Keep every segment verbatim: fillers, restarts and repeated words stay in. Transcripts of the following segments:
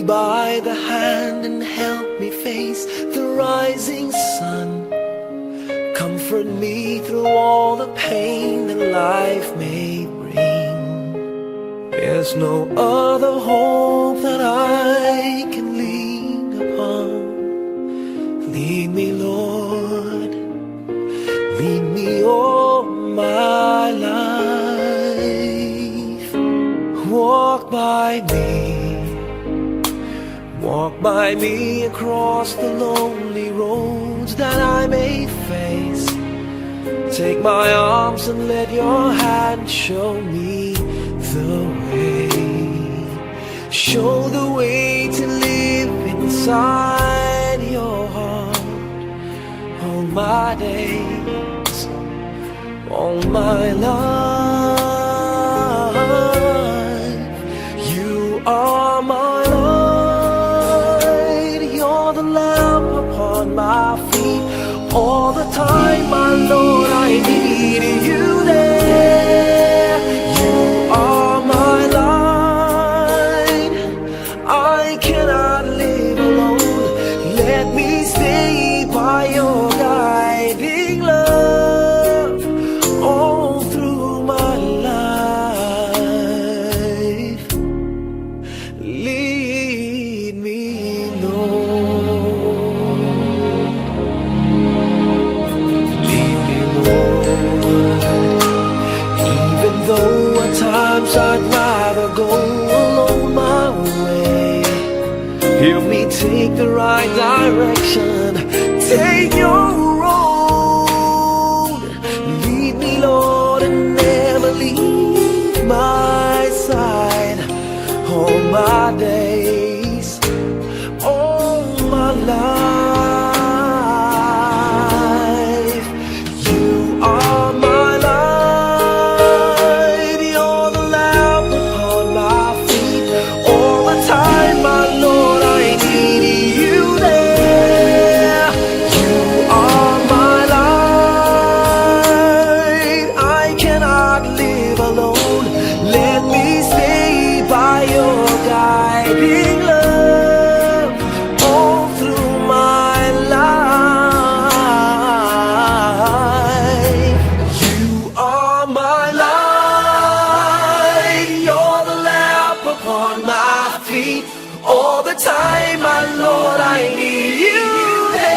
By the hand and help me face the rising sun. Comfort me through all the pain that life may bring. There's no other hope that I can lean upon. Lead me, Lord, lead me all my life. Walk by me, walk by me across the lonely roads that I may face. Take my arms and let your hand show me the way. Show the way to live inside your heart. All my days, all my life, you are my light. You're the lamp upon my feet. All the time, my Lord, I need you there. You are my light. I cannot live alone. Let me stay by your guiding love all through my life. Lead me, Lord. Lead me, Lord. Even though at times I'd rather go alone my way, help me take the right direction. Take your road. Lead me, Lord, and never leave my side. All my days, all my life, you are my light. You're the lamp upon my feet. All the time, my Lord, I need you there. You are my light. I cannot live alone. Let me stay by your guiding love all through my life. You are my light. You're the lamp upon my feet. All the time, my Lord, I need you there.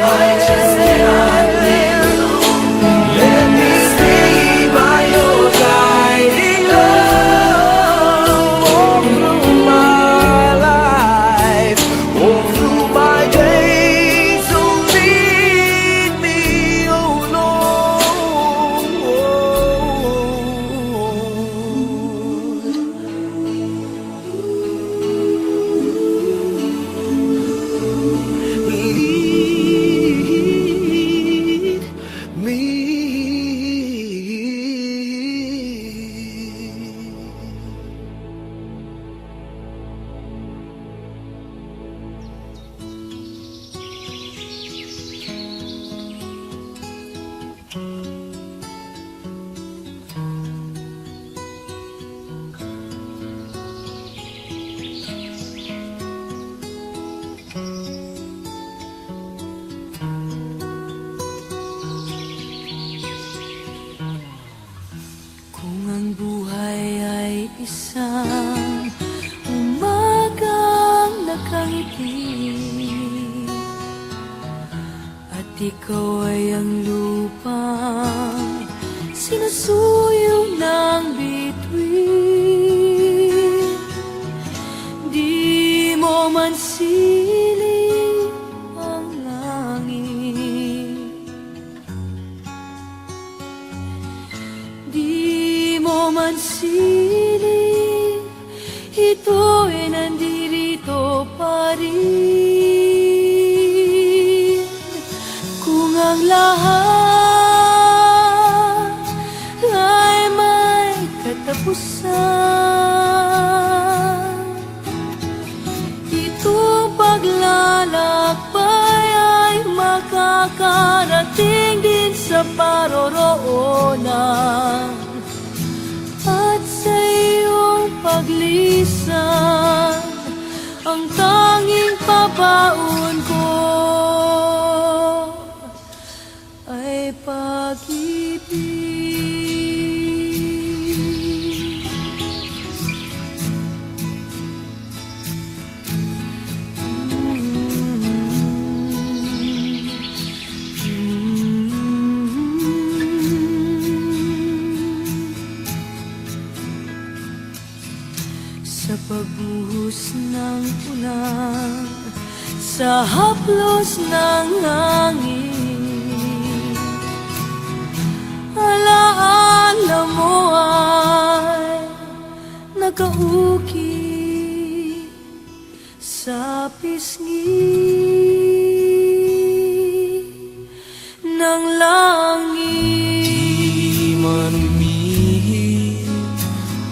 I just cannot live alone. Let me stay by your guiding love all through my life, all through my days. So lead me, oh Lord. Lead me. Kung ang buhay ay isang umagang nakangiti, at ikaw ay ang lupang sinusuyo ng bituin, di mo man siling ang langit. Di mo man siling, ito'y nandirito pa rin. Kung ang lahat ay may katapusan, itong paglalakbay ay makakarating din sa paroroonan. Baun ko ay pag-ibig. Sa pagbuhos ng ulan, sa haplos ng hangin, alaala mo ay nakaukit sa pisngi ng langit. Di man umihip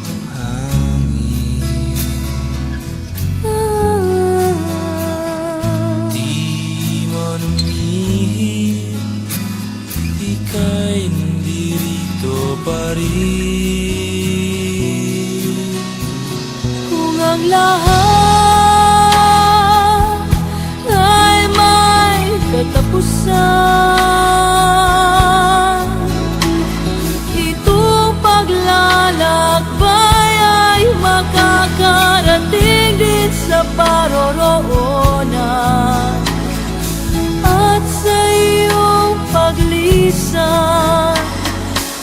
ang hangin. Ah. Di man umihip, ika'y ndirito pa rin. Kung ang lahat ay may katapusan, itong paglalakbay ay makakarating din sa paroroonan. At sa iyong paglisan,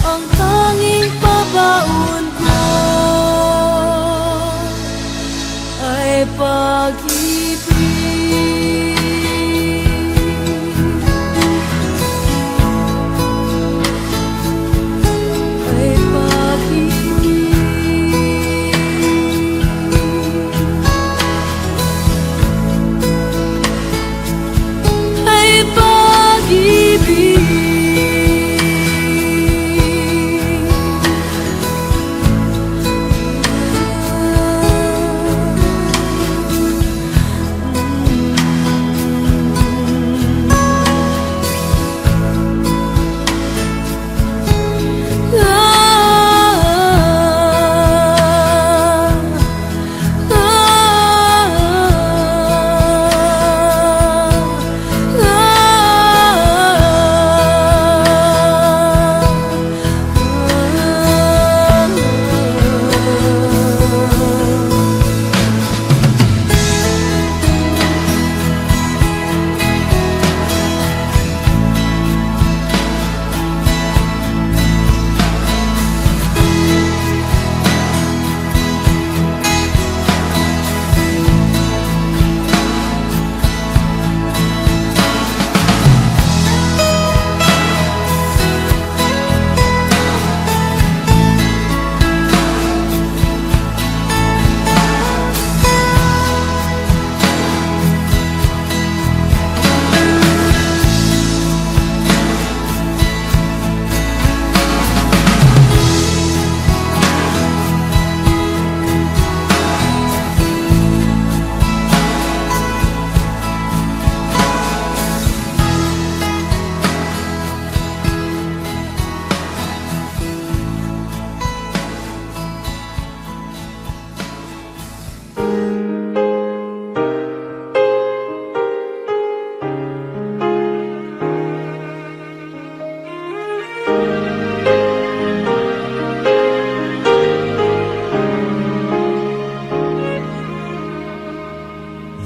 ang tanging pabaon ko ay pag-ibig. Ay pag-ibig. Ay pag-ibig.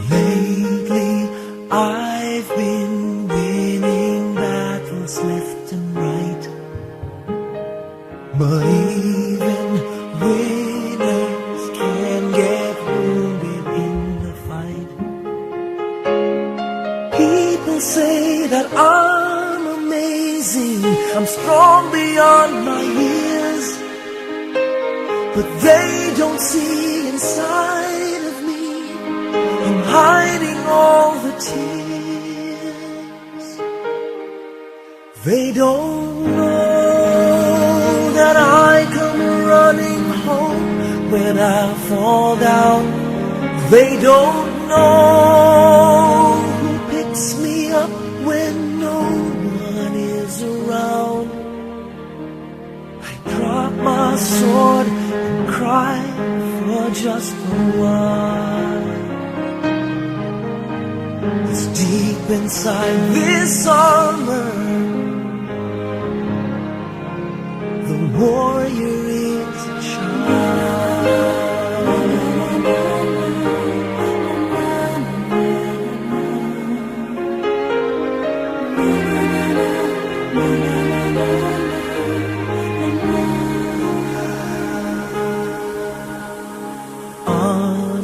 Lately, I've been winning battles left and right. But even winners can get wounded in the fight. People say that I'm amazing, I'm strong beyond my years. But they don't see inside of me. I'm hiding all the tears. They don't know that I come running home when I fall down. They don't know who picks me up when no one is around. I drop my sword and cry for just a while. Deep inside this armor, the warrior is a child.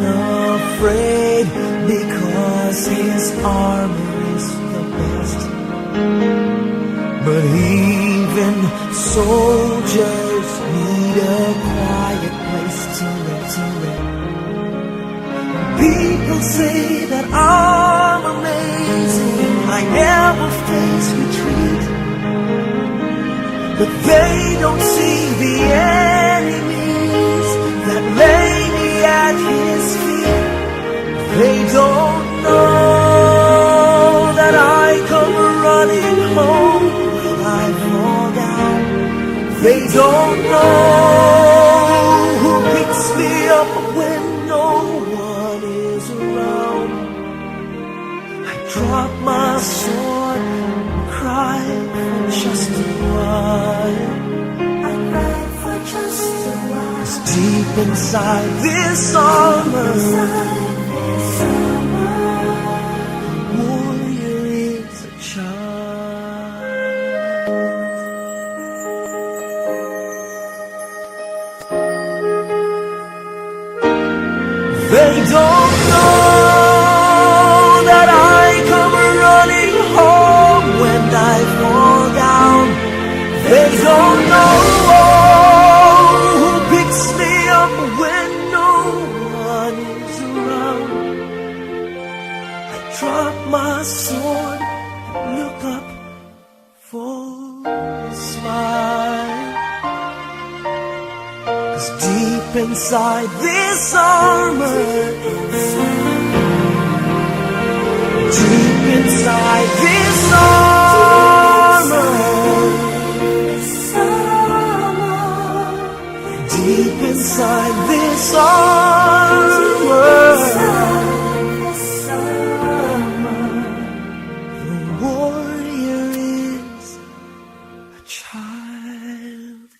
Unafraid, because his armor is the best. But even soldiers need a quiet place to rest, to rest. People say that I'm amazing, I never face retreat. But they don't see the enemies that lay me at his feet. They don't know that I come running home when I fall down. They don't know who picks me up when no one is around. I drop my sword and cry for just a while. I cry for just a while. 'Cause deep inside this armor, inside this armor, warrior is a child. They don't know that I come running home when I fall down. They don't know who picks me up when no one is around. I drop my sword, look up for a smile. 'Cause deep inside this armor, deep inside this armor, deep inside this armor, the warrior is a child.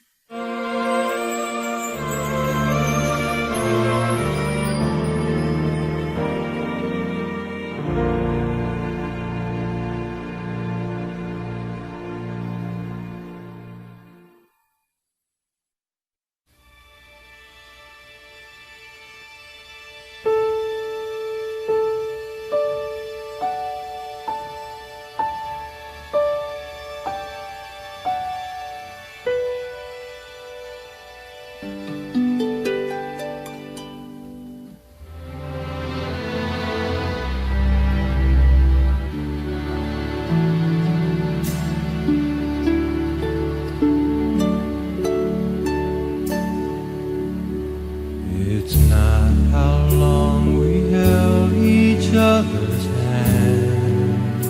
It's not how long we held each other's hand.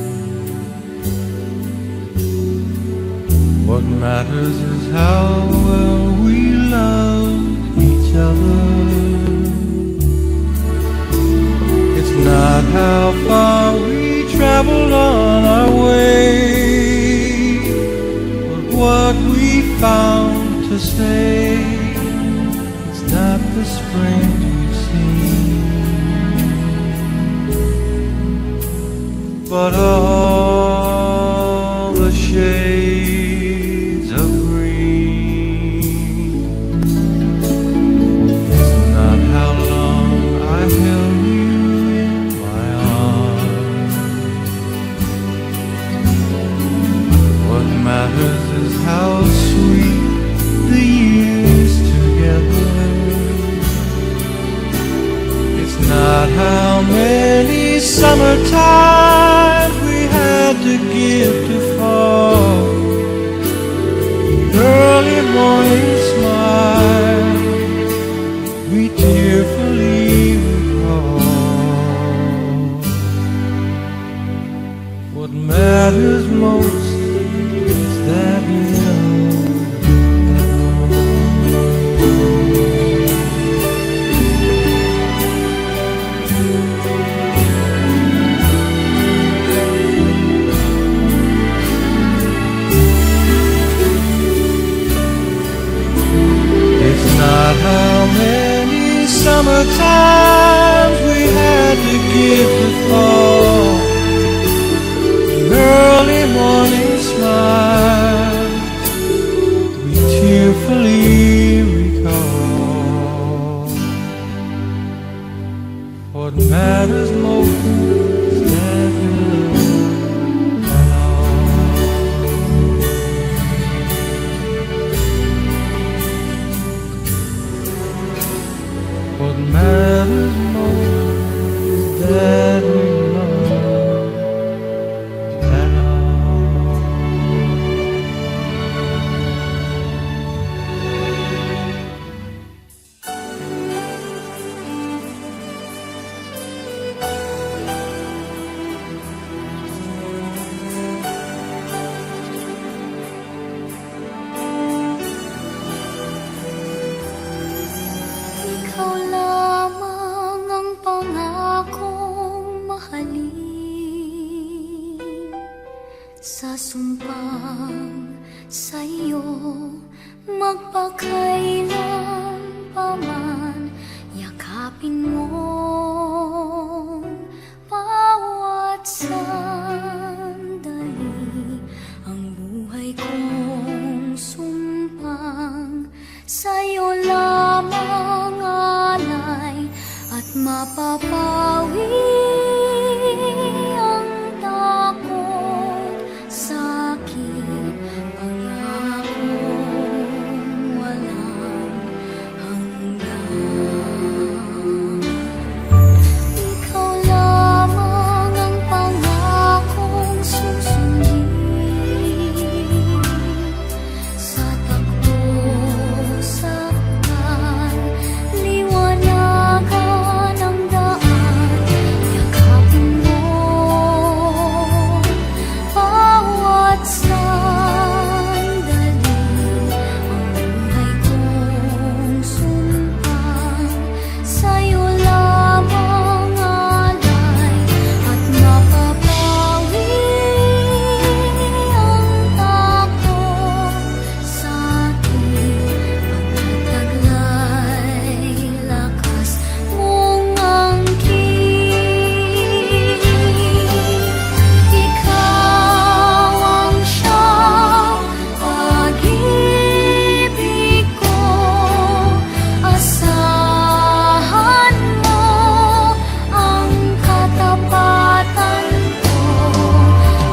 What matters is how well we love each other. It's not how far we traveled on our way, but what we found to say. It's not the spring we've seen, but all the shades of green. It's not how long I held you in my arms. What matters is how sweet the years together. It's not how many summer times we had to give to fall. The early morning smile we tearfully recall. What matters most is that we love. How many summer times we had to give the fall. The early morning smile we tearfully recall. What matters most is that we love. What matters most is that we love. Ikaw lamang ang pangakong mahalin, sasumpang sa iyo magpakailan pa man, yakapin mo bawat sandali, ang buhay kong sumpang, sa iyo lamang alay at mapapawi ang takot, sakit, pangakong walang hanggan. Ikaw lamang ang pangakong susundin, sa takbo, saktan, liwanagan ang daan, yakapin mo bawat sandali, ang buhay kong sumpang, sa iyo lamang alay at mapapawi ang takot, sakit, pagtataglay, lakas mong angkin. Ikaw ang siyang pag-ibig ko, asahan mo ang katapatan ko,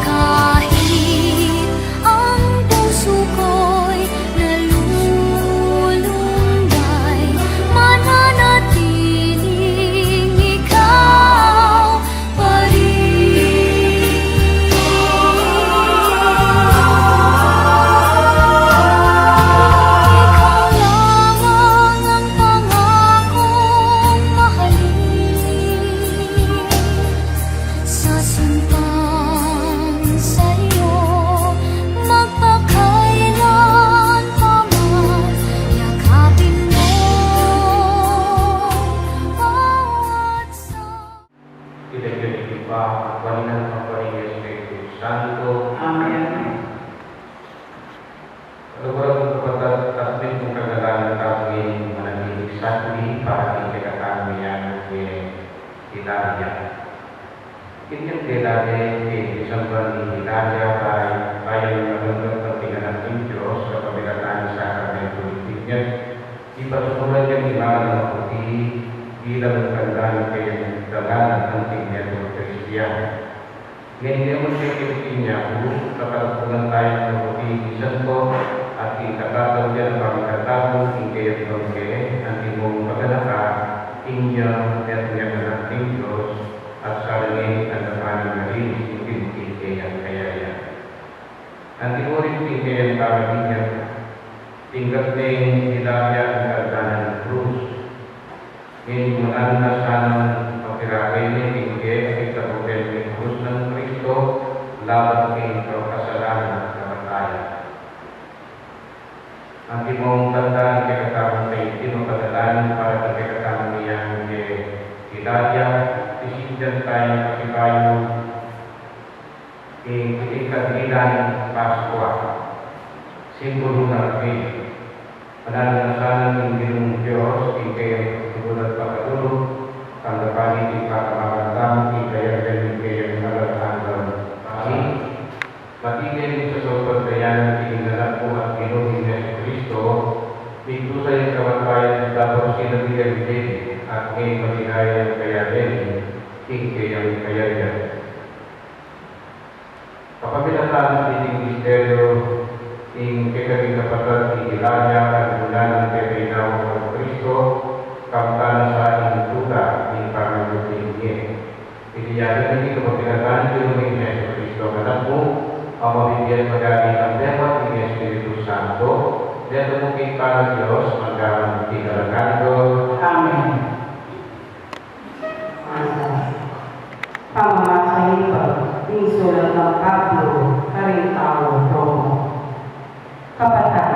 kahit ang puso ko'y nalulunggay, mananatiling ikaw pa rin. Ikaw lamang ang pangakong mahalin, sasumpang sa iyo magpakailan pa man, yakapin mo bawat sa King lagyu ning Ibpa, ning Anak, ning Espiritu Santo. Amen. Kaluguran kung kapatad, tasmin kung kagalalan tamu ing manatiling sagli para king kekatamung meangu king Italia. Inyang dela de king misamban ning Italia, bayu, bayu nang maganggap king anak ning Dios kapamilatan ning sakramentu ning pignan. Ipatutunan yang imalan a maputi bilang tanda ning kayang dalan anting metung Kristiyan. Ngeni, metung ke king Italia, kapatutunan taya ing maputi king santo at king katataw yang pamikatabu king kayang bangke, antimong paganaka ing ya metung yang anak ning Dios at sa ngeni at kapilan ning malinis ing king kayang kayaya. Antimo rin king kayang pamilian, tinggap ne ning Italia ing karga nang krus. Ngeni munan na sanang pagkirake ne king kayang itabuken ning krus nang Kristo laban king kapasaran at kamatayan. Antimong tanda ning kekatamung kainti mapadalangin para king kekatamung meangu king Italia, isindian taya pasibayu ing iting kandila ning Paskua, simbulu nang Rey. Manalangin sana king Ginung Dios. Ing dusa ing kamatayan, dapot sinabi yang deni, at ngeni maligaya ing kayarian, ing kayang kayarian. Kapamilatan diting misteryo, ing kekatang kapatad, ing kilala, at bulan ng kekailangan ng Kristo, kamtan sa ing tula, ing pamilya niya. Iti aduan mi king kapamilatan ning Ginu ming Jesucristo, a Anak mu, a mabibie at magari king Espiritu Santo, detang mungkit Dios, mangga man king alang angga. Amen. Masa. Pamamasa ibat king sulat nang Pablo karing taga Roma. Kapatad,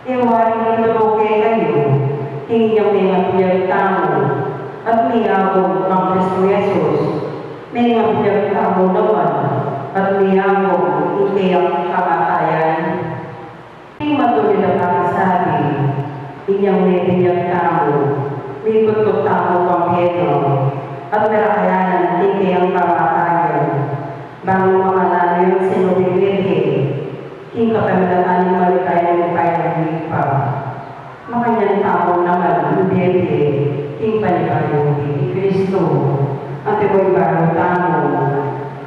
e wari mituru kekayu ing inyang mengabiag tamu at miyagung kang Kristo Jesus, mengabiag tamu naman at miyagung ing kayang kamatayan? Ing matulid a pakisabi, inyang mebinyag tamu, mikutkut tamu kang Ginu, at merakayanan ing kayang kamatayan, bang makalanyu yang sinubling mete, king kapamilatan ning maligayang upaya ning Ibpa. Makanyan tamu naman mibie king panibayu king Kristo, anti mo ibalu tamu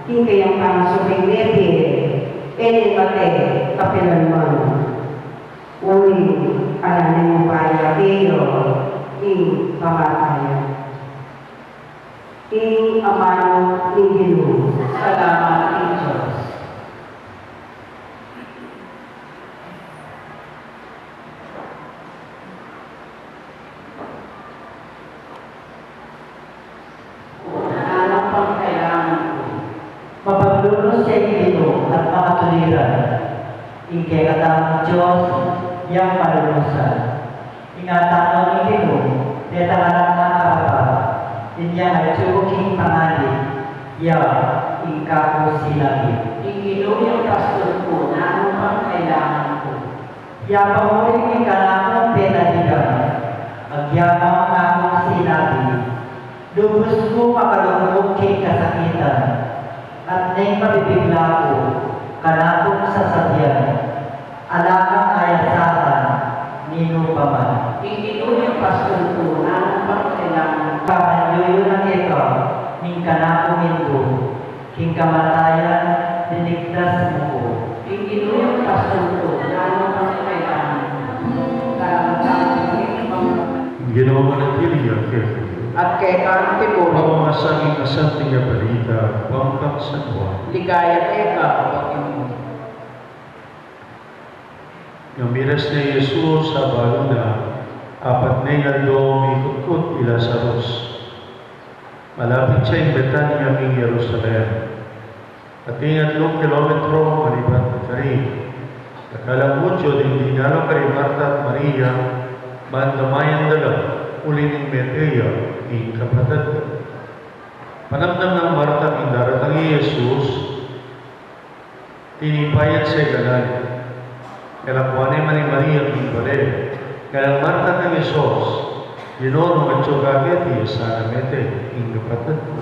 king kayang pangasubling mete, e ne mate kapilan man. Uling ala neng upaya keya ing kamatayan. Ing amanu ning Ginu. Salamat king Dios. Nanu pang kailangan ku? Mapaglunus ya ing Ginu at makatuliran. Ing kekatamung Dios yang malunusan. Ing atangan ning Ginu, detang anak nang Apo, inyang atyu ku king panganib, ya ing kaku sinabi. Ing Ginu yang pastul ku, nanu pang kailangan ku? Ya pamuri king kanakung penaligan, agyang kanakung sinabi, lubus kung makalugmok king kasakitan, at neng mabibigla ku, kanakung sasabian, ala kang ayasaran ninupaman. Ing Ginu yang pastul ku, nanu pang kailangan ku? Karanyuyu na keka ning kanakung indu, king kamatayan linigtas mu ku. Ing Ginu yang pastul ku, nanu pang kailangan ku? Salamat king Ginu. Ing Ginu manatili ya kekayu. At keka mu rin. Pamamasa ning Masanting a Balita bang kang San Juan. Ligaya keka, O Ginu. Nung miras ne i Jesus, abalu na, apat neng aldo mikutkut i Lazarus. Malapit ya ing Betania king Jerusalem, atin atlung kilometro manibat kari. Dakal a Judio ding dinala kari Marta at Maria, ban damayan da la, uling mete ya ing kapatad da. Panamnam nang Marta king daratang i Jesus, tinipay at seganan. Kelakwan ne man i Maria king bale. Ngeni nang Marta kang Jesus, Ginu, nung atyu ka keti, e sana mete ing kapatad ku.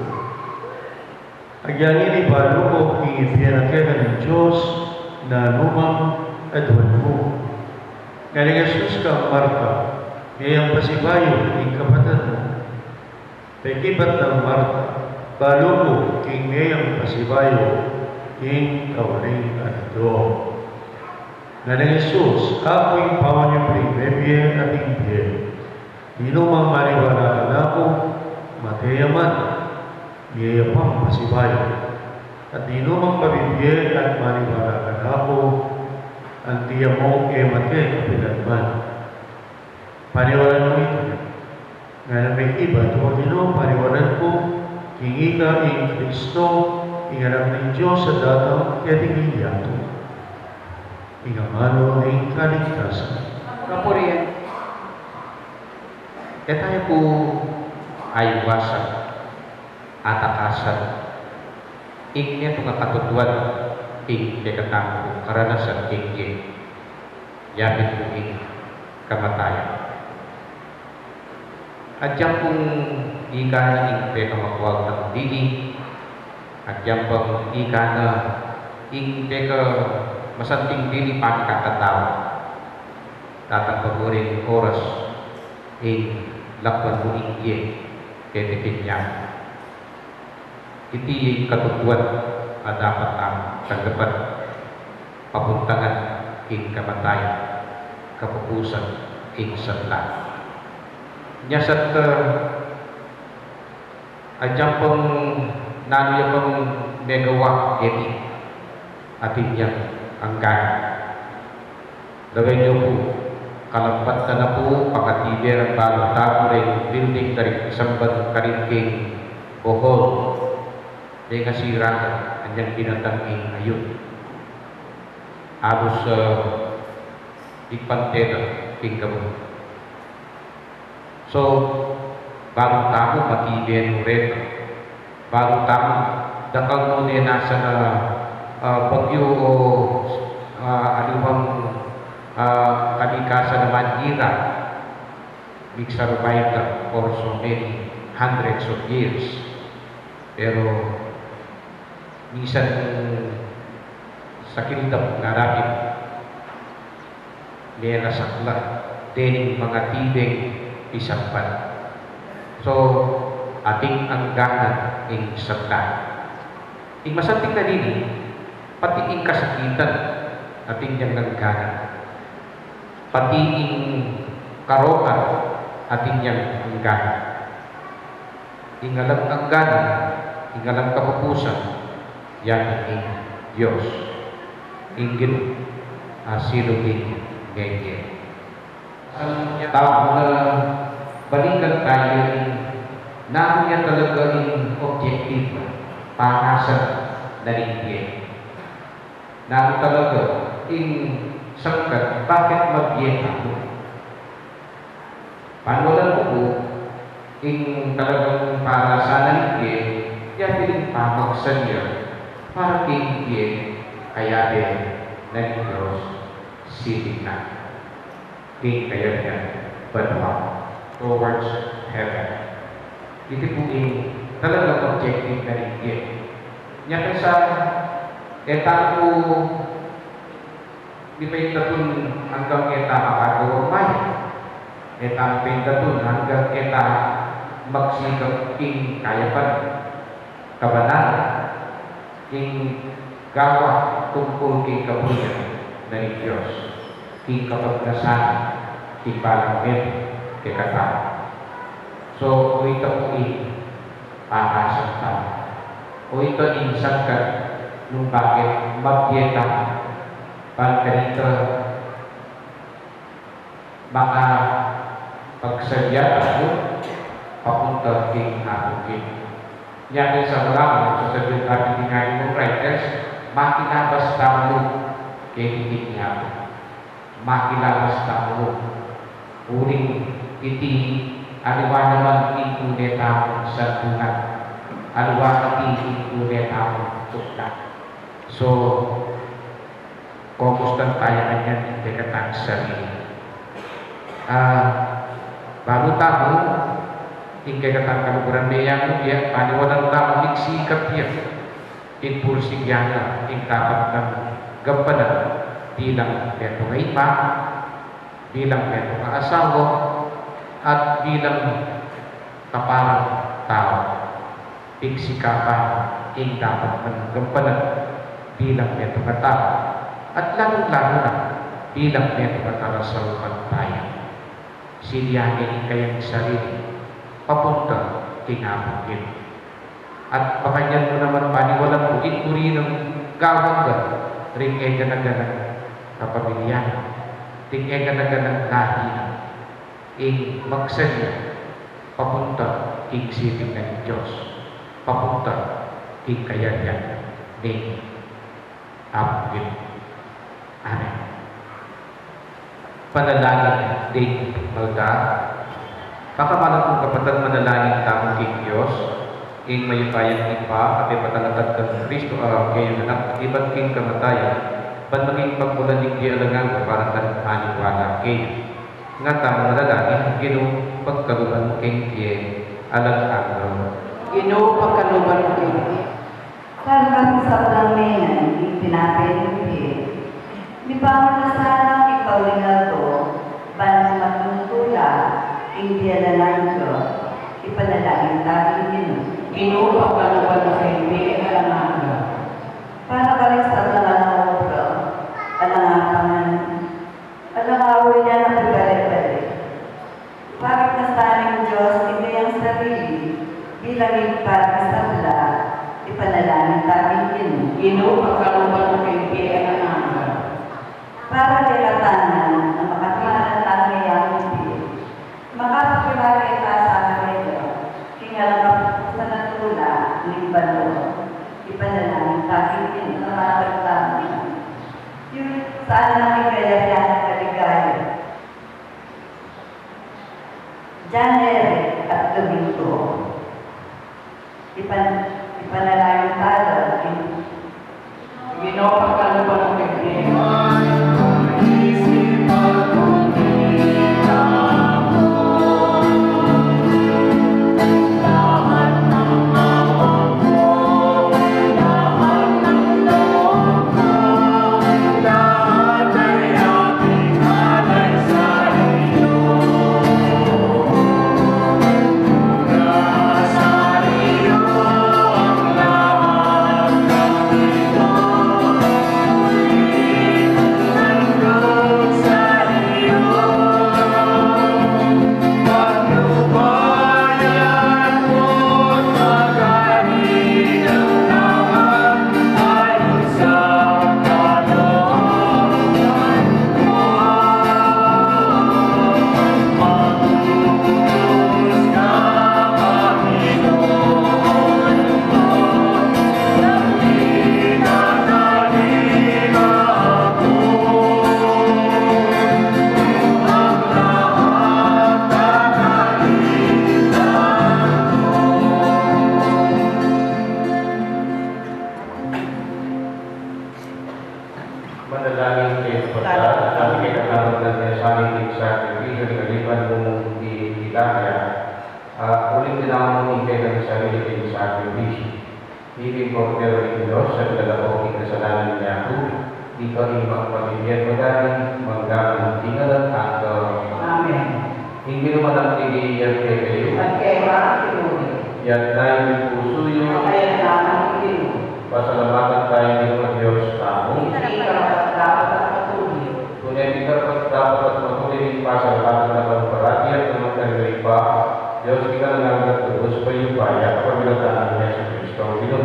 Agyang ini balu ku king ibie na keka ning Dios nanu mang aduan mu. Ngeni nang Jesus kang Marta, meyang pasibayu ing kapatad mu. Pekibat nang Marta, balu ku king meyang pasibayu ing kauling aldo. Ngeni nang Jesus, aku ing pamanyubling mebie at ing bie. Ninumang maniwala kanaku, mate ya man, mie ya pang pasibayu. At ninumang mabibie at maniwala kanaku, anti ya mung e mate kapilan man. Paniwalan mu ita. Ngeni nang mekibat, O Ginu, paniwalan ku, king ika ing Kristo, ing Anak ning Dios a datang keti king yatu. Ing amanu ning kaligtasan. Kapurian. E tamu pu aiwasan atakasan ing metung a katutuan ing kekatamung karanasan kekeng yapit ku ing kamatayan. Agyang pung ika na ing pekamakuagtang dili, agyang pung ika na ing pekamasanting dili pakikatatawa. Tatang paguring oras ing lakwan mu ing keti king pinya. Iti ing katutuan a dapat nang tanggapan, papuntangan ing kamatayan, kapupusan ing sabla. Nya sa, agyang pang nanu ya pang megawa keti, atin yang angganan. Lawen yu pu, kalambat na pu, pangatibe rang balu tamu reng building karing Samban karin king Bohol, mengasira na anyang binatang ing ayun. Alus, ah, di pantela king gabun. So, balu tamu matibe nu reta. Balu tamu, dakal no ne nasa na, ah, bagyu o, ah, aliwang, ah, kalikasan a manira, mig-survive la for so many hundreds of years. Pero minsan sakil da pu ngarapin, melasak la dening mangatibeng pisamban. So, atin angganan ing sabla. Ing masanting na nini, pati ing kasakitan, atin yang angganan. Pati ing karokan, atin yang angganan. Ing alang angganan, ing alang kapupusan, ya ing Dios. Ing Ginu, ah, silubing ngenge. Tau na balikan tamu ing nanu ya talaga ing objective, parasan na ning bie. Nanu talaga ing sangkan bakit mabie tamu. Paniwalan ku pu, ing talagang parasan na ning bie, ya piling pamagsadya para king bie kayabe na ning Dios, siting na king kayarian banua, towards heaven. Iti pu ing talagang objective na ning bie. Nya kaysa e tamu mipaindatun anggang e ta makagawang mayap, e ta mipaindatun anggang e ta magsikap king kayapan, kabanalan, ing gawa tungkul king kaburian na ning Dios, king kapagnasan king balang metung kekatamu. So, o ita pu ing parasan tamu. O ita ing sangkan nung bakit mabie tamu. Ban kanita makapagsadya tamu papunta king Apu Ginu. Nya kaysa malaman, sasabian tamu king ating writers, makilabas tamu keti king Apu. Makilabas tamu. Uling iti, aliwa naman ing tune tamung santukan. Aliwa iti ing tune tamung tuknang. So, komustan taya kanyan ing kekatang sarili. Ah, balu tamu, ing kekatang kaluguran, meyang mu ya, paniwanan tamu, miksikap ya ing pursigyan na ing dapat nang gampanan bilang metung a ima, bilang metung a asawa, at bilang kaparang tau. Pigsikapan ing dapat nang gampanan bilang metung a tau, at lalung-lalu na bilang metung a talasalpantaya. Silian ne ing kayang sarili papunta king Apu Ginu. At makanyan mu naman paniwalan mu ing buri nang gawan da ring eganaganang kapamilyan, ring eganaganang lahi na, ing magsadya papunta king siting na ning Dios, papunta king kayarian ning Apu Ginu. Amen. Panalangin ding Altar. Pakamalan kung kapatad, manalangin tamu king Dios, ing mayupayang Ibpa, a pepatalapad kang Kristo a kayang Anak, ibat king kamatayan, ban maging pagmulan ning bie alang angga para karing maniwala kaya. Nga tamu manalangin, Ginu, pagkaluban mu keng bie alang angga. Ginu, pagkaluban mu keng bie. Para karing sablang mengan, ing tinape ning bie. Mipaman na sana king kauling aldo, Ing bie alang angga, ipanalangin ta king Ginu. Ginu, pakaluban mu keng bie alang angga. Para karing sablang alang obra, alang apangan, alang auli a pibale-bale. Parikit na sana ning Dios ing kayang sarili bilang Ibpa king sabla, ipanalangin ta king Ginu. Ginu, pakaluban mu keng bie alang angga. Para kekatamu ngan a makatimalan tang mayap a bie, makapagkilala ta sa karela king alang kapupusan a tula ning banua, ipanalangin ta king Ginu. Kamatag tamu. Yu, sana ning kayarian at kaligaya. Jan Eric at Domingo. Ipan-, ipanalangin ta la. Ginu, pakaluban mu keng bie. Manalangin kayu pu. Ing kekatamu ngan, ing sakrifisyu ning alipan mung Tilapia, a uling tinamu ing kekang sarili king sakrifisyu. Ing Kordero ning Dios, a milalako king kasalanan ning yatu, ika ing magpamimie magari, mangga man king alang angga. Amen. Ing Ginu manatili ya kekayu. At keka mu rin. Itas yu ing pusu yu. At itas yu ing pusu yu. Pasalamatan taya ing Ginung Dios tamu. Iti karapat-dapat at matulid. Tune iti karapat-dapat at matulid ing pasalamatan da kang parati at nang angga king Ibpa, Dios king alang angga at lubus mayupaya, kapamilatan nang Jesukristo Ginu.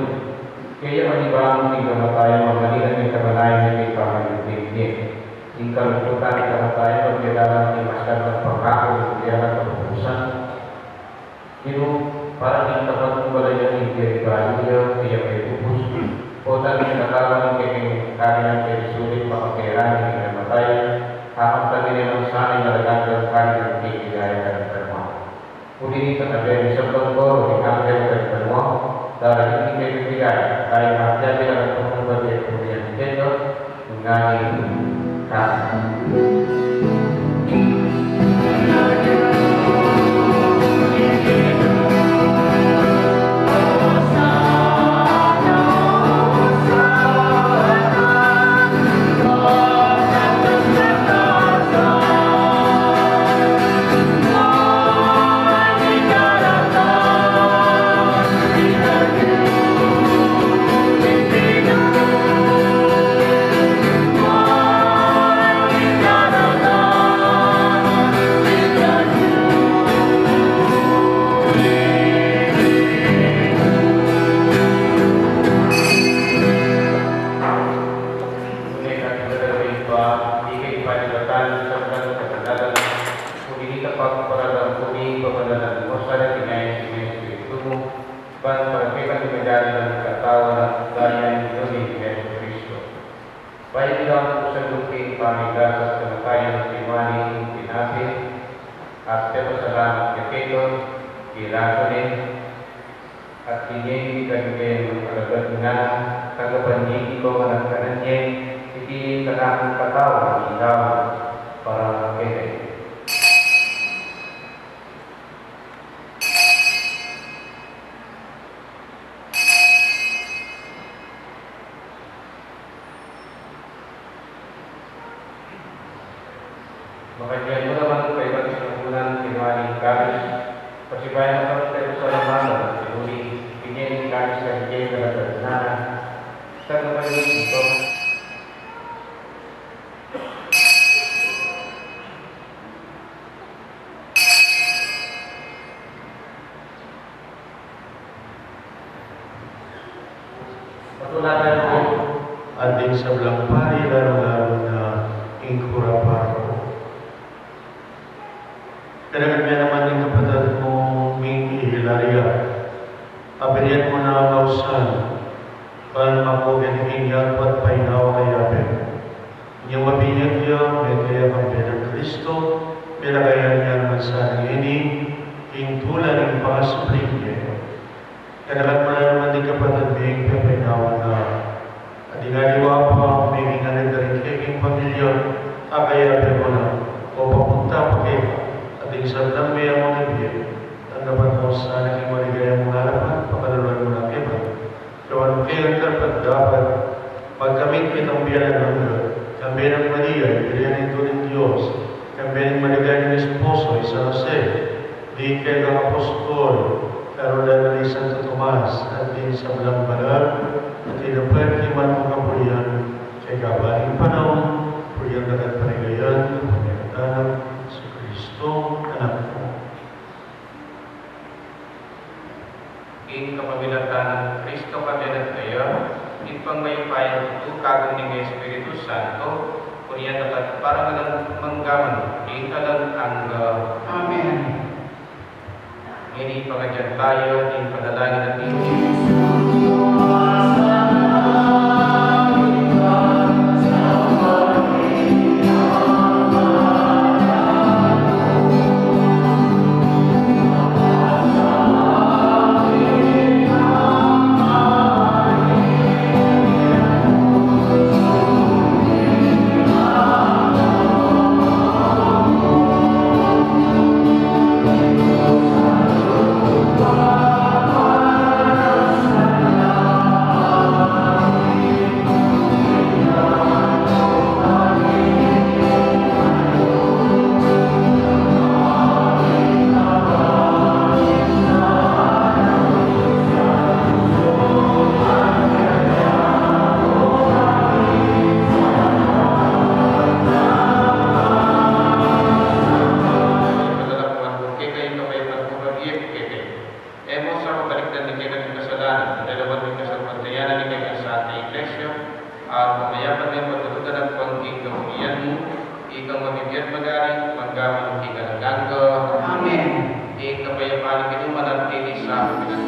Kaya manibangun king kamatayan, mamalingan king kamatayan, king pamagliglig ne. Ing kalungkutan ning kamatayan, pagkilalanan ning mas kanang pangako ning kayang kapupusan. Ginu, para king tapat mung balayan ing kekang bayu ya, kaya kepupus. Potang ing katawan ning kekang karinan kaya sulit makakeran ning kamatayan, akamtan ne man sana ing alang anggang karinan king ligaya king banua. Uli na nita, kabang ing sablang koro ning anghel king banua, daralit ing kekang ligaya, kaya makiabe la king banua ning kekang ligaya, ngeni kata. sablang pari, lalu-lalu na ing kura paroko. Kanakan mi naman ing kapatad mung Ming Hilaria. Pabiryan mu na ing ausan, ban makugen ing yatu at painawa kayabe. Inyang mabinyag ya, mete ya kambe nang Kristo, milagayan ya naman sana ngeni ing tula ning pangasubling ye. Kanakan mu naman ding kapatad ming pepainawa na. At ing aliwa pa, miging alad da ring keking pamilya, akayabe mu na, o papunta pa keka, at ing sablang meyang mabie, tanggapan mu sana king maligayang harapan, pakaluluan mu na kami. Gawan mu keng karapat-dapat, magkamit kitang bie alang angga, kambe nang Maria, Birhen ning Dios, kambe ning maligayang esposo, i San Jose, ding kekang apostol, lalu-lalu na i Santo Tomas, at ding sablang banal a tinupad king banal a kapulian, keka balik ing panaun, pulian da ka at paligayan, kapamilatan nang Jesucristo, Anak mu. Ing kapamilatan nang Kristo, kami at kaya, ing pangmayupayang tutu, kagum ning Espiritu Santo, pulian da ka at parangalan manggaman king alang angga. Amen. Ngeni pangadyi tamu ing panalangin a iti. Ipadala ku man kekayu ing kapayapan ku, babie ku kekayu. E mu sa pabalikdan ding kekang kasalanan, at lawan mu ing kasalpantayanan ning kekang Santa Iglesia, at pamayapan me at patulugan agpang king kapulian mu, ikang mabibie at magari, manggaman king alang angga. Amen. Ing kapayapan ning Ginu manatili sa atin.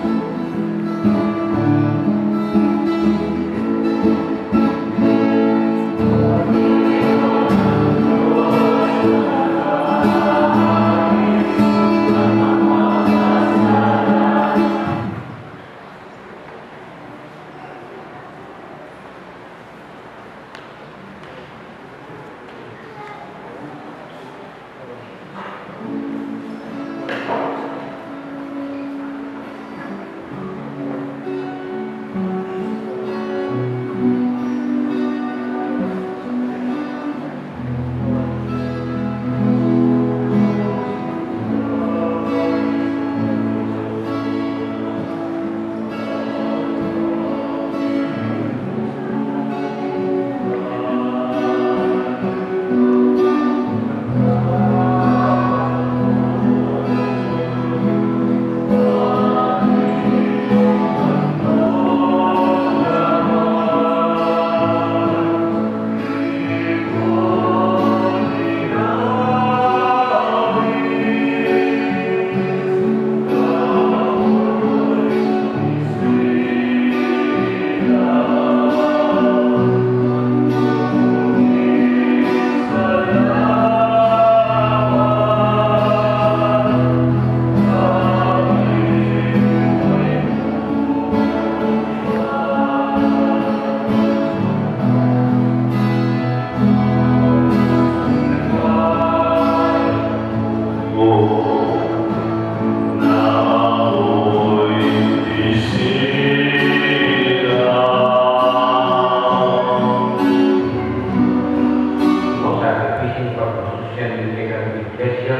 Sa pising pagpasusian ning kekang Iglesia,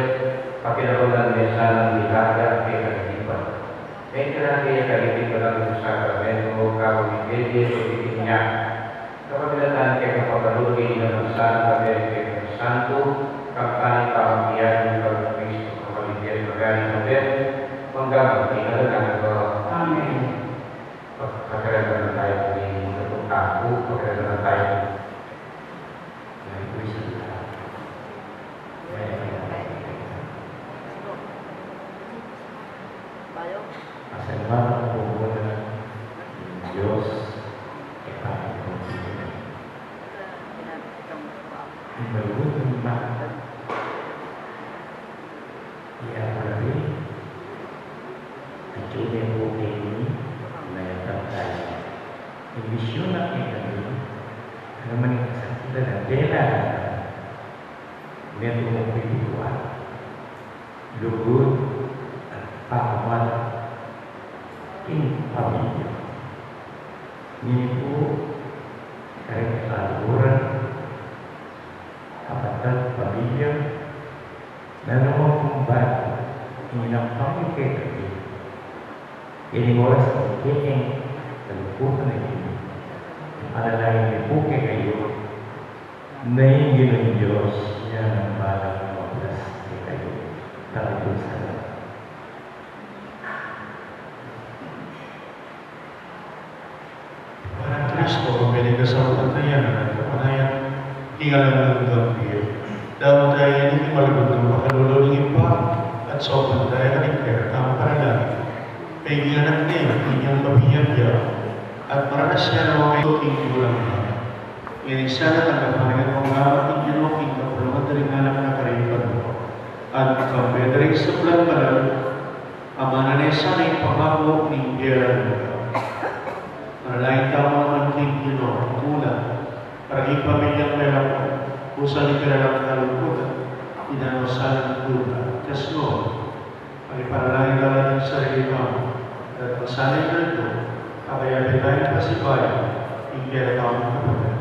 pakinabangan me sanang dikada kekang ibat. Mekilala ya kami king banal a sakramento, kawa mi keti, so iting nya. Kapamilatan kekang pagkalugud ning Ama, Anak, Espiritu Santo, kambe ing pamakiabe ning Kristo, kapamilatan magari, manggaman king alang angga. Amen. Pakiramdaman tamu ing taku, pakiramdaman tamu Pasalamatan ku pu muna ing Dios, Ibpa ning Panginoon. Ing malugud ning ma-, iya, pala rin, atyu ne pu keni, mayap tamu. Ing misyon na kekami, anu man ing kasakitan, bela na, metung mu pu ing lugud at pamamal king pamilya. Ngeni pu, karing kaluguran, kapatad, pamilya, nanu man pung bati ing inampang yu kekami kening oras a iti, king kalungkutan a iti, ipanalangin mi pu kekayu, na ing Ginung Dios nya nang balang mablas kekayu. Maraming salamat. Para Kristo, mabalik ka sa kapatayan at kapanayan, king alang anggang bie. Dapat tayo king malugud nang pakalulu ning Ibpa, at saupan tayo karing kekatamung panalangin. King Anak na, ing kayang mabie a bie, at maranas ya na makayu king gulang na. Ngeni sana tanggapan na ning Ginu king kapulungan da ring anak na karin banua, at kambe da ring sablang banal, a manane sana ing pangako ning bie alang angga. Manalangin tamu naman king Ginu, Ibpa, para king pamilyang metung, busal ning kekang kalungkutan, idaun na sana king lugud na. Kayabe na ing sarili tamu, at magsanay tamu, kayabe tang pasibayu ing kekatamung kapatad.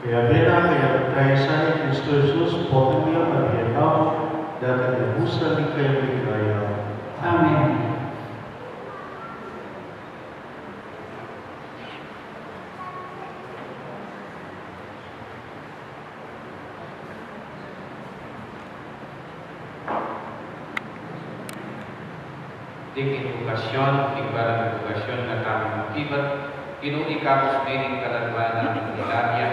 Kayabe na, kayabe tang sarili, Kristo Jesus, Potang Bie, Pari tamu, datang king busal ning kayang ligaya. Amen. Ding inbukasyon, ing balang inbukasyon, na tamung makibat, Ginu, ikabus mi ing kaladwan nang Hilaria.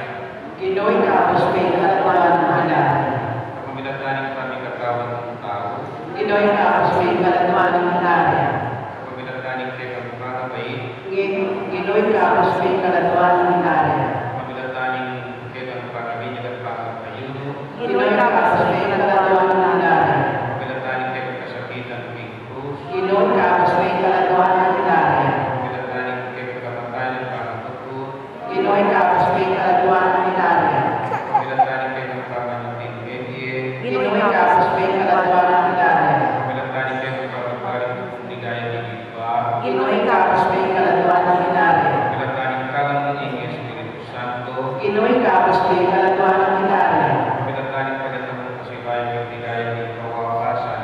Ginu, ikabus mi ing kaladwan nang Hilaria. Kapamilatan ning pamikatawad ning tau. Ginu, ikabus mi ing kaladwan nang Hilaria. Kapamilatan ning kekang pangabait. Ginu, ikabus mi ing kaladwan nang Hilaria. Kapamilatan ning kekang pangabinyagan at pangapayulu. Ginu, ikabus mi ing kaladwan nang Hilaria. Kapamilatan ning kekang kasakitan king krus. Ginu, ikabus mi ing kaladwan nang Hilaria. Kapamilatan ning kekang kamatayan at pangapagtapus. Ginu, ikabus mi ing kaladwan nang Hilaria. Kapamilatan ning kekang pamanyubling keti. Ginu, ikabus mi ing kaladwan nang Hilaria. Kapamilatan ning kekang pamagbaling king ligaya ning Ibpa. Ginu, ikabus mi ing kaladwan nang Hilaria. Kapamilatan ning kalam ning Espiritu Santo. Ginu, ikabus mi ing kaladwan nang Hilaria. Kapamilatan ning pagkatang pasibayu king ligaya ning kawawasan.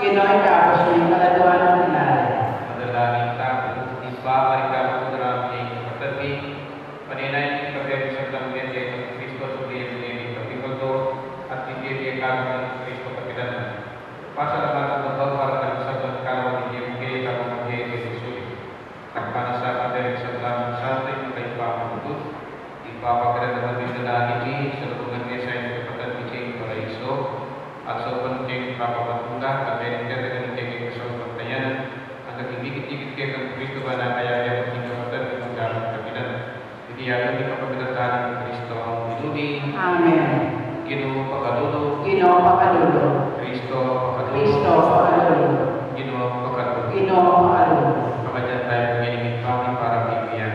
Ginu, ikabus mi ing kaladwan nang Hilaria. Manalangin tamu. Ibpa, karing kapatad mi, panenayan mi ing pamagdesisyu nang Kristo, sublinan mi ing kapatad mi, at ing bie a kapilan nang Kristo kapilan na. Pasalamatan tamu para karing sablang kalawag ning bie mu kekami, king Kristo Jesus. At panasapan da ring sablang santo ing kayang pamagtut, ipapakiramdaman mi ing dalangin mi, salubungan mi sa ing kapatad mi king paraiso, at saupan king kapamatulan, at ring kekang kasalpantayanan, at king dikit-dikit kekang Kristo, ban a kayabe ing kapatad mi magdapat kapilan. Iti aduan mi kapamilatan nang Kristo a Ginu mi. Amen. Ginu, pakalulu. Ginu, pakalulu. Kristo, pakalulu. Kristo, pakalulu. Ginu, pakalulu. Ginu, pakalulu. Makadyan tamu ngeni king pamiparabibian.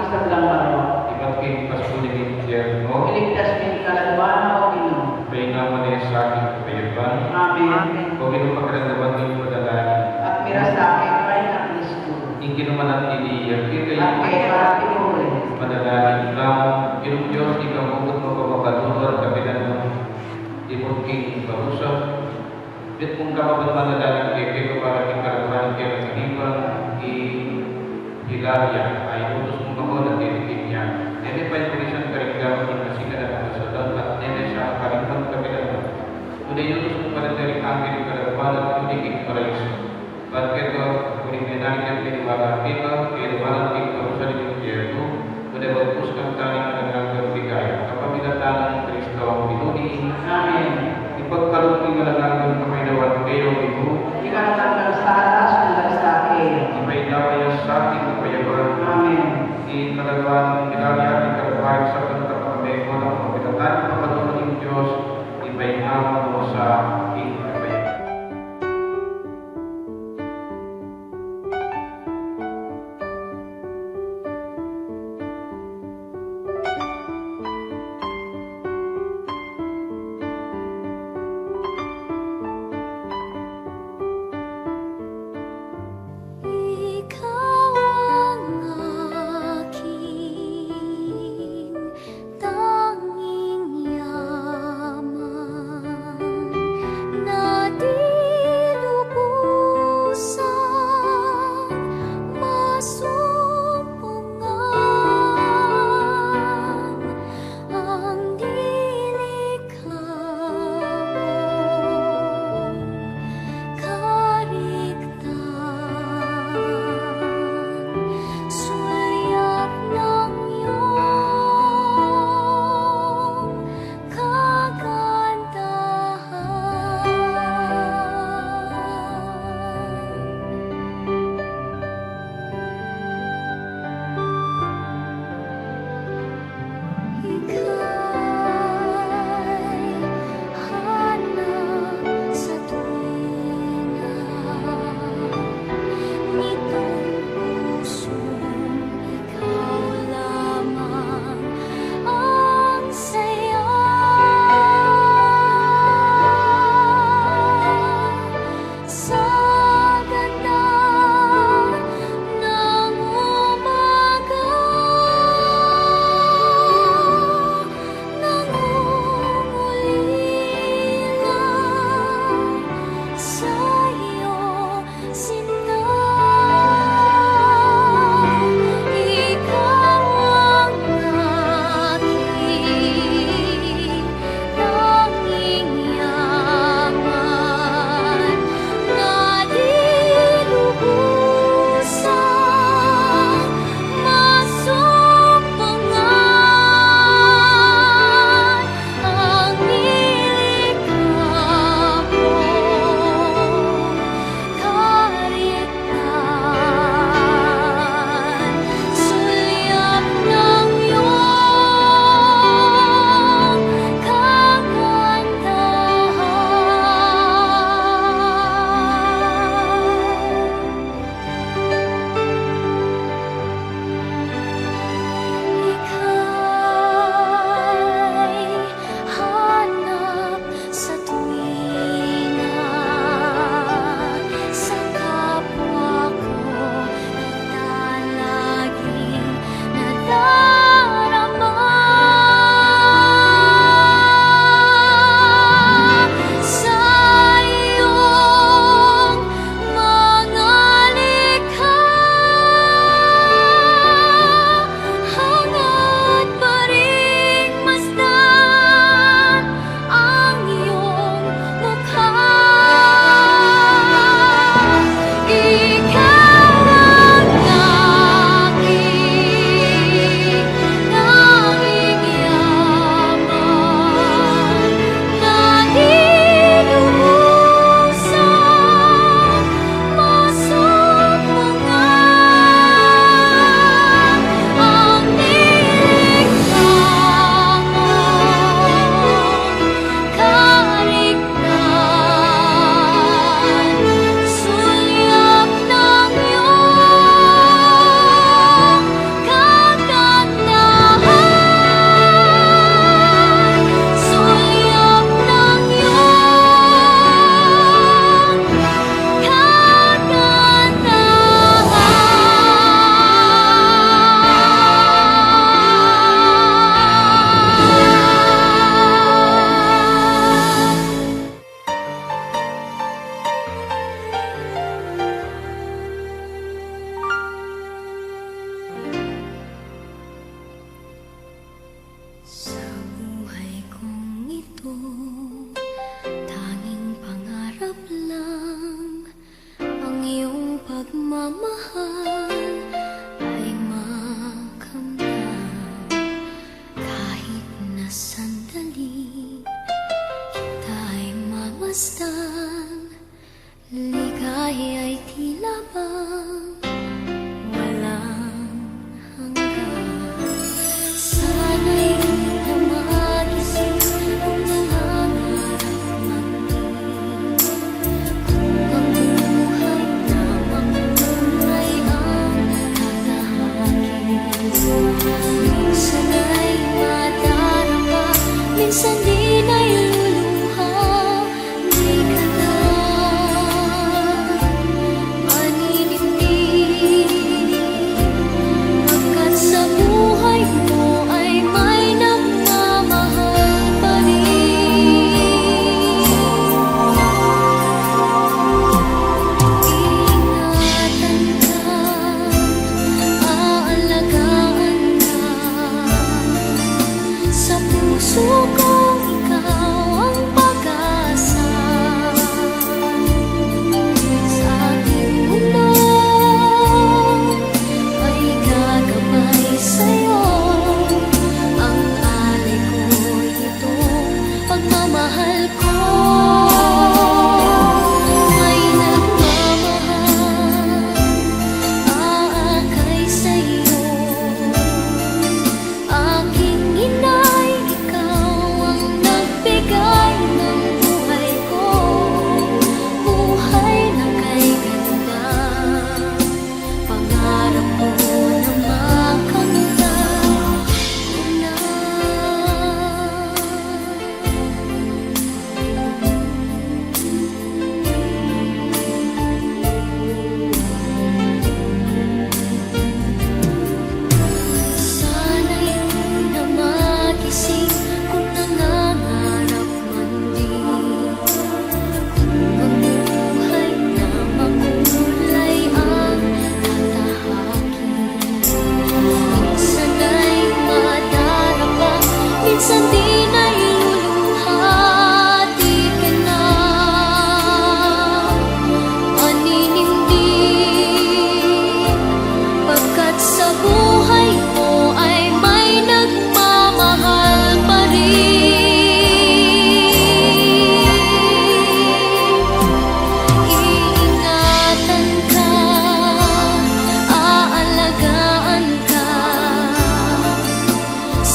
Sablang marok. Ibat king pastu ning impyerno. Iligtas mu ing kaladua na, O Ginu. Painawa ne sa king kapayapan. Amen. O Ginu, pakiramdaman mu ing panalangin. At mirasake ing Kristu. Ing kinuman at iniyak kekayu. At kekayu rin. Manalangin tamu. Ginung Dios, ika mu ing mapamakalulu at kapilan ning parusa. Dapot mung kapapan manalangin kekami para king kaladua ning kekang iniwan, i Hilaria, a inutus mu kaku na tinikin ya. Nune panyurisan karing gamat ning kasikan at kasalan, at nune sa karing kapilan na. Nune inutus mu pa ring anghel king kaladua na, nune king paraisu. Bat keka, uling menarikan meniwala keka, kaiwanan king parusa ning impyerno, nune bagkus kang tani manananggang ligaya. Kapamilatan nang Kristu, Ginu mi. Amen. Ipagkalub ning alang anggang kapaynawan kekayu, Ginu. Ika nang tanggal sa atas, tanggal sa akin. Ipainawa ya sa atin ing kapayapan. Amen. Ing kaladua nang Hilaria, ing kaladua ning sablang kapamilatan, kapamilatan ning pamakalulu ning Dios, ipainawa mu sa atin ing kapayapan. Ikaw ang aking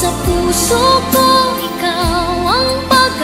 Sa puso ko, ikaw ang pag